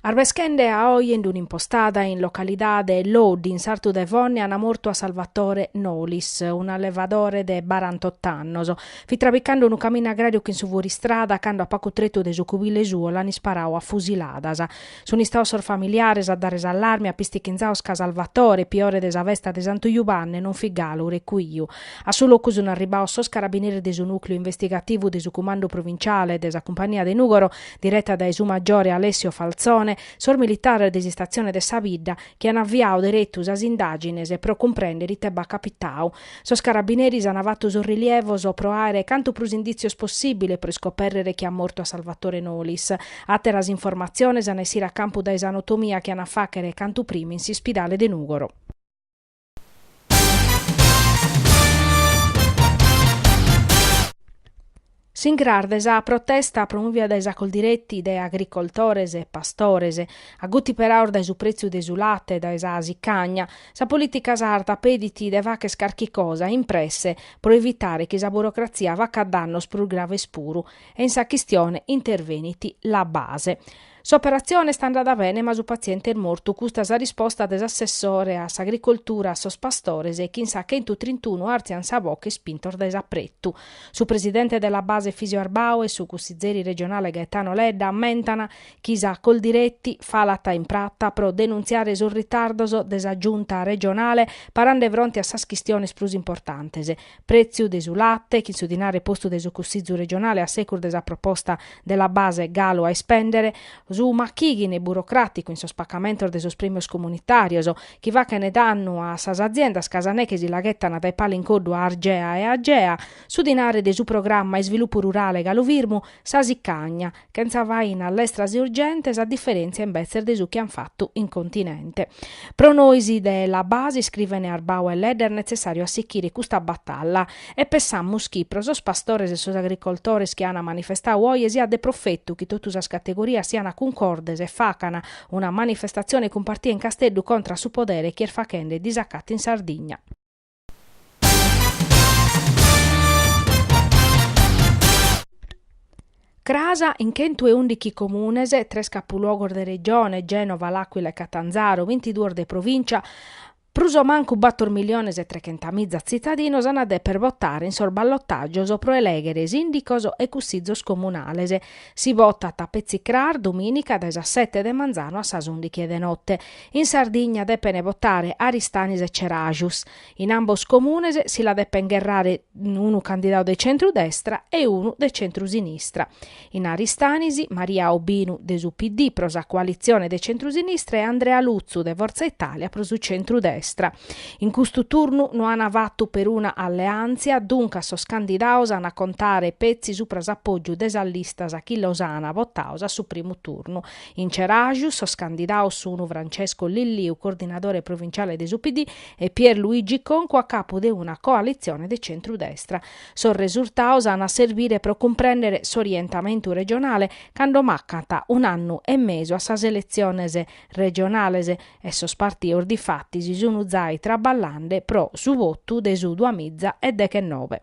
Arbeschende a oje in un'impostada in localidade Loddi in sartu de Fonne an mortu a Salvatore Nolis, un'allevadore de barantot'annos. Fit trabicande unu caminu agrariu chin su fuoristrada cando a pacu tretu de su cubile suo l'an isparau a fusiladas. Sun istaos sos familiares a dare s'allarme apistichinzaos ca Salvatore, piore de sa festa de Santu Jubanne, non fit galu recuiu. A su locu sun arribaos sos carabineris de su nùcleu investigativu de su Cumandu Provinciale de sa Cumpagnia de Nùgoro direta dae su maggiore Alessio Falzone, sos militares de s'istatzione de sa bidda, chi an aviadu deretu sas indàgines pro cumprèndere ite b'at capitadu. Sos carabineris an fatu sos rilievos pro àere cantu prus indìtzios possìbile pro iscopèrrere chie at mortu a Salvatore Nolis. Àteras informatziones an a essire a campu dae sa notomia chi an a fàghere cantu prima in s'ispidale de Nùgoro. S'incras de sa protesta promòvia dae sa Coldiretti de agricoltores e pastores, agutiperados dae su prètziu de su late e dae sa sicagna, sa polìtica sarda pedit de fàghere carchi cosa in presse pro evitare chi sa burocratzia facat dannos prus graves puru e in sa chistione intervenit La Base. S'operatzione est andada bene ma su patziente est mortu, custa sa risposta de s'assessore a s'agricoltura a sos pastores chi in sa chentutrintunu àrtzian sa boche ispintos dae s'apretu. Su presidente de La Base Efisio Arbau e su cussizeri regionale Gaetano Ledda ammentan chi sa Coldiretti falat in prata pro denuntziare sos ritardos de sa Giunta regionale parande fronte a sas chistiones prus importantes, Prètziu de su late, chin su dinare postu dae su Cussizu regionale a secus de sa proposta de La Base galu a ispèndere, su machìghine burocràticu in sos pacamentos de sos prèmios comunitàrios, chi fachent dannu a sas aziendas ca sa neche si la ghetan dae pala in coddu a Argea e Agea, su dinare de su programma Isvilupu Rurale galu firmu, sa sicagna, chentza fainas lestras e urgentes, a diferèntzia imbetzes de su chi an fatu in continente. Pro nois de La Base, iscrivene Arbau e Ledda, est netzessàriu a sichire custa batalla e pessamus chi pro sos pastores e sos agricoltores chi an manifestadu oje siat de profetu chi totu sas categorias sian cuncordes e facan una manifestatzione cumpartia in Casteddu contra a su podere chi est fachende disacatu in Sardigna. Cras in chentueùndichi comunes, tres capuluogos de regione, Gènova, L'Aquila e Catanzaro, bintiduos de provìncia, prus o mancu bator milliones e trechentamìza tzitadinos an a deper votare in sos ballotàgios pro elèghere sìndicos e cussizos comunales. Si votat petzi cras, dumìnica, dae sas sete de manzanu a sas ùndichi de note. In Sardigna depene votare Aristanis e Ceraxus. In ambos comunes si la depen gherrare unu candidadu de centru-destra e unu de centru-sinistra. In Aristanis, Maria Obinu de su PD pro sa coalitzione de centru-sinistra e Andrea Lutzu de Forza Italia pro su centru-destra. In custu turnu no an fatu peruna alleàntzia, duncas sos candidados an a contare petzi supra s'apògiu de sas listas chi los an votados a su primu turnu. In Ceraxus sos candidados sunu Francesco Lilliu, coordinadore provinciale de su PD, e Pier Luigi Concu a capu de una coalitzione de centru-destra. Sos resurtados an a servire pro cumprèndere s'orientamentu regionale cando mancat un'annu e mesu a sas eletziones regionales e sos partidos difatis sunu zai traballande pro su votu de su duamiza e dechenobe.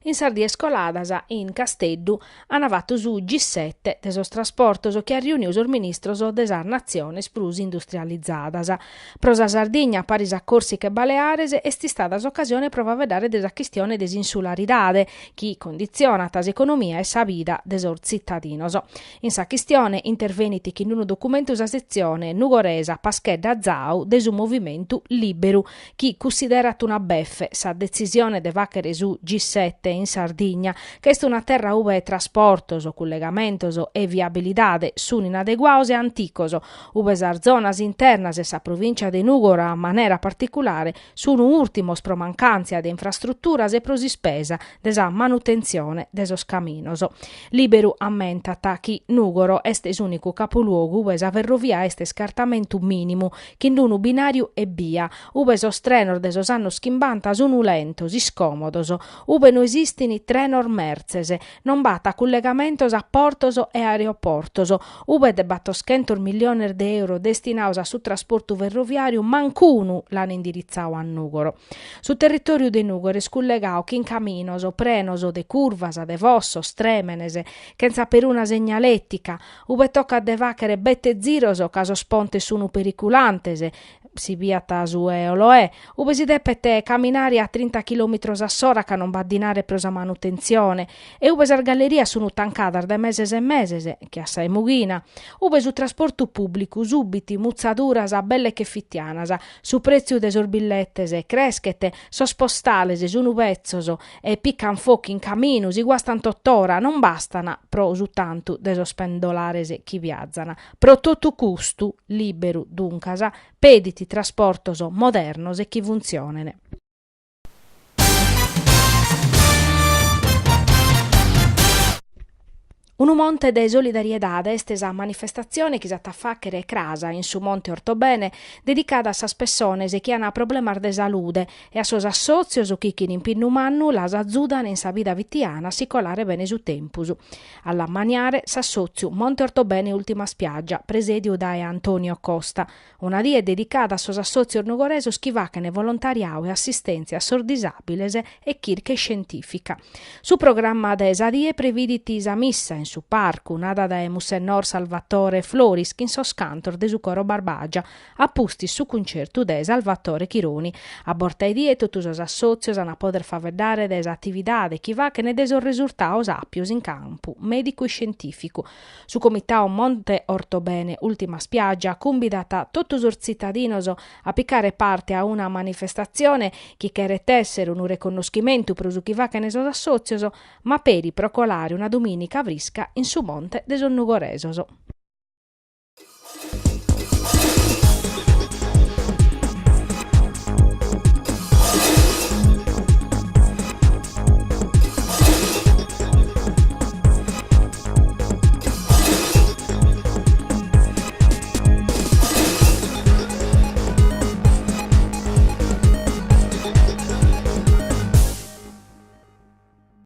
In sas dies coladas, in Casteddu, an fatu su G-sete de sos trasportos chi at riuniu sos ministros de sas natziones prus industrializadas. Pro sa Sardigna, paris a Còrsica e Baleares, est istada s'ocasione pro faeddare de sa chistione de s'insularidade, chi conditzionat s'economia e sa vida de sos tzitadinos. In sa chistione intervenit chin unu documentu sa setzione nugoresa Paschedda Zau de su movimentu Lìberu, chi cussiderat una befe sa detzisione de fàghere su G-sete in Sardigna, ca est una terra ue trasportos, cullegamentos e viabilidade sun inadeguados e anticos, ue sas zonas internas e sa provìncia de Nùgoro a manera particulare sun ùrtimos pro mancàntzia de infrastruturas e pro s'ispesa de sa manutentzione de sos caminos. Lìberu ammentat chi Nùgoro est s'ùnicu capuluogu ue sa ferrovia est iscartamentu mìnimu, chin unu binàriu ebbia, ue sos trenos de sos annos chimbanta sun lentos, iscòmodos, ue no esistit. esistin trenos mertzes, non b'at cullegamentos a portos e aeroportos, ube de batoschentos milliones de euro destinados a su trasportu ferroviàriu mancunu l'an indiritzadu a Nùgoro. Su territòriu de Nùgoro est cullegadu chin caminos prenos de curvas, de fossos, trèmenes, chentza peruna segnalètica, ube tocat de fàghere bete ziros ca sos pontes sun periculantes, si biat su 'e Oloè, ube si depet caminare a trinta chilòmitros a s'ora ca non b'at dinare pro sa manutentzione e ube sas gallerias sun tancadas de meses e meses, che a sa 'e Mughina, ube su trasportu pùblicu subit mutzaduras belle che fitianas, su prètziu de sos billetes creschet, sos postales sun betzos e pican focu in caminu, si guastan totora, non bastan pro su tantu de sos pendolares chi viazan. Pro totu custu, Lìberu, duncas, pedit trasportos modernos e chi funtzionen. Unu monte de solidariedade est sa manifestatzione chi s'at a fàghere cras in su Monte Ortobene dedicada a sas pessones chi ant problemas de salude e a sos assòtzios chi chin impinnu mannu las azudan in sa vida fitiana a si colare bene su tempus. A l'ammaniare s'assòtziu Monte Ortobene Ultima Spiaggia, presèdiu dae Antonio Costa. Una die dedicada a sos assòtzios nugoresos chi fachent volontariadu e assistèntzia a sos disàbiles e chirca iscientìfica. Su programma de sa die previdit sa missa in su parcu, nada dae Mussennor Salvatore Floris chin sos cantos de su coro Barbagia, A pustis su cuncertu de Salvatore Chironi. A borta 'e die totu sos assòtzios an a poder faeddare de s'atividade chi faghen e de sos resurtados àpios in campu mèdicu iscientìficu. Su Comitadu Monte Ortobene Ultima Spiaggia cumbidat totu sos tzitadinos a picare parte a una manifestatzione chi cheret èssere unu reconnoschimentu pro su chi faghen sos assòtzios, ma peri pro colare una dumìnica frisca in su monte de sos nugoresos.